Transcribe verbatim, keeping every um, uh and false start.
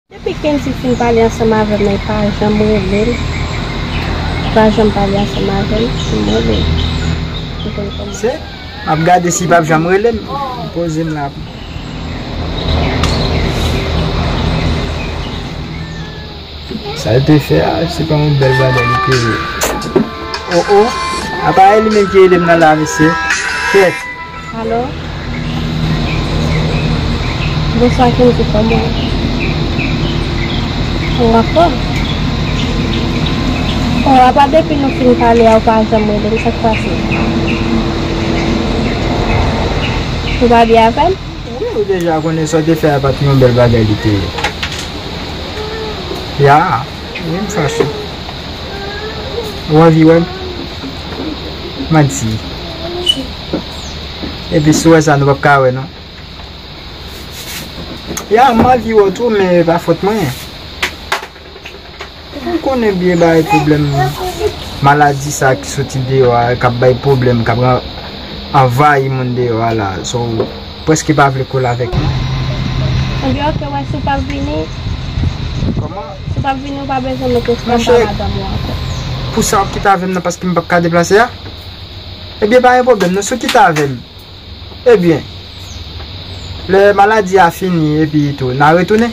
Depi Kendy fin pale ansanm avè m, li pa janm rele m. Li pa janm pale ansanm avè m, pou m rele l. Pou konn kòman. Se, m ap gade si l p ap janm rele m. Poze m la. Sa l te fè a, se pa yon bèl bagay li te ye. O, o, apa e li menm ki rele m nan la, mesye? Kèt. Alo? Bonswa, Kendy, kòman w ye? Ou anfòm? O, apa depi nou fin pale a, ou pa janm rele m, sa k pase? Ou pa byen avè m? Wi, ou deja konnen sa w te fè a pa t yon bèl bagay li te ye. Ya, wi, m fache. Ou anvi wè m? Manti. Epi si w wè sa, nou p ap ka wè, non. Ya, m anvi wè w tou, men pa fòt mwen. Ou konnen byen bay pwoblèm maladi sa ki soti deyò a, k ap bay pwoblèm, k ap ra-, anvayi moun deyò a la. So, ou prèske pa vle kole avèk mwen. Ebyen, oke, wè, si w p ap vini, kòman? Si w p ap vini, ou pa bezwen met espas ba madanm ou ankò. Pou sa, w ap kite avè m nan paske m p ap ka deplase a? Ebyen, pa gen pwoblèm, non, si w kite avè m. Ebyen, lè maladi a fini epi tou, n a retounen?